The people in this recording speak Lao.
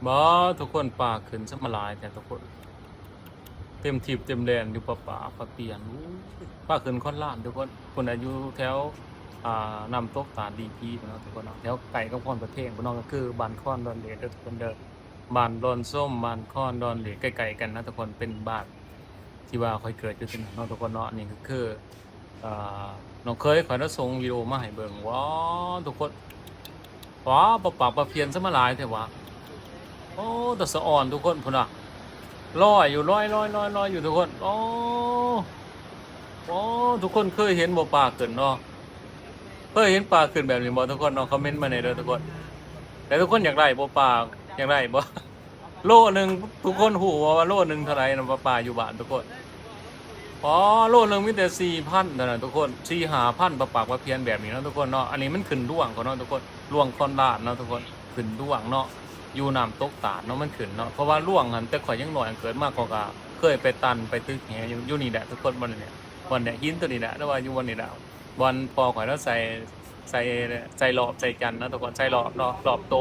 ບໍ່ ທຸກຄົນ ປາຂຶ້ນຊະມາຫຼາຍແທ້ທຸກຄົນ ເຕັມທິບເຕັມແດນຢູ່ ປາປາປາປຽນ ປາຂຶ້ນຄອນລານທຸກຄົນ ພຸ້ນນະ ຢູ່ແຖວ ອ່າ ນ້ຳຕົກຕາດດີພີພຸ້ນເນາະທຸກຄົນເນາະ ແຖວໃກ້ກັບຄອນປະເທງພຸ້ນເນາະ ກໍຄືບ້ານຄອນດອນເລດເດີທຸກຄົນເດີ ບ້ານດອນສົມ ບ້ານຄອນດອນເລດ ໃກ້ໆກັນນະທຸກຄົນ ເປັນບ້ານທີ່ວ່າຂ້ອຍເກີດຢູ່ທີ່ນັ້ນເນາະທຸກຄົນເນາະ ອັນນີ້ກໍຄື ອ່າ ນ້ອງເຂີຍຂ້ອຍລະສົ່ງວິດີໂອມາໃຫ້ເບິ່ງ ວ້າ ທຸກຄົນ ວ້າ ປາປາກປາພຽນຊະມາຫຼາຍແທ້ຫວາ ໂອ້ ຕາສະອອນທຸກຄົນ ພຸ້ນນະ ລອຍຢູ່ ລອຍໆໆຢູ່ທຸກຄົນ ໂອ້ ໂອ້ ທຸກຄົນເຄີຍເຫັນບໍ່ປາຂຶ້ນເນາະ ເຄີຍເຫັນປາຂຶ້ນແບບນີ້ບໍ່ທຸກຄົນເນາະ ຄອມເມັນມາແດ່ເດີທຸກຄົນ ແຕ່ທຸກຄົນຢາກໄດ້ບໍ່ປາ ຢາກໄດ້ບໍ່? ໂລໜຶ່ງ ທຸກຄົນຮູ້ບໍ່ວ່າໂລໜຶ່ງເທົ່າໃດນະ ປາ ປາຢູ່ບ້ານທຸກຄົນ ອໍ ໂລໜຶ່ງມີແຕ່ສີ່ພັນເທົ່ານັ້ນທຸກຄົນ ສີ່ຫ້າພັນ ປາປາກປາພຽນແບບນີ້ເນາະທຸກຄົນເນາະ ອັນນີ້ມັນຂຶ້ນດວງເຂົາເນາະທຸກຄົນ ດວງຄອນລານເນາະທຸກຄົນ ຂຶ້ນດວງເນາະ ຢູ່ນ້ຳຕົກຕາດເນາະ ມັນຂຶ້ນເນາະ ເພາະວ່າດວງຫັ້ນ ແຕ່ຂ້ອຍຍັງນ້ອຍ ເກີດມາຂ້ອຍກໍເຄີຍໄປຕັນໄປຕຶກແຫຢູ່ ຢູ່ນີ້ແຫຼະທຸກຄົນ ບ່ອນນີ້ແຫຼະ ບ່ອນແຫຼະຫີນໂຕນີ້ແຫຼະ ຫຼືວ່າຢູ່ບ່ອນນີ້ແຫຼະ ບ່ອນພໍ່ຂ້ອຍລາວໃສ່ ໃສ່ ໃສ່ລອບໃສ່ຈັນເນາະທຸກຄົນ ໃສ່ລອບເນາະ ລອບໂຕ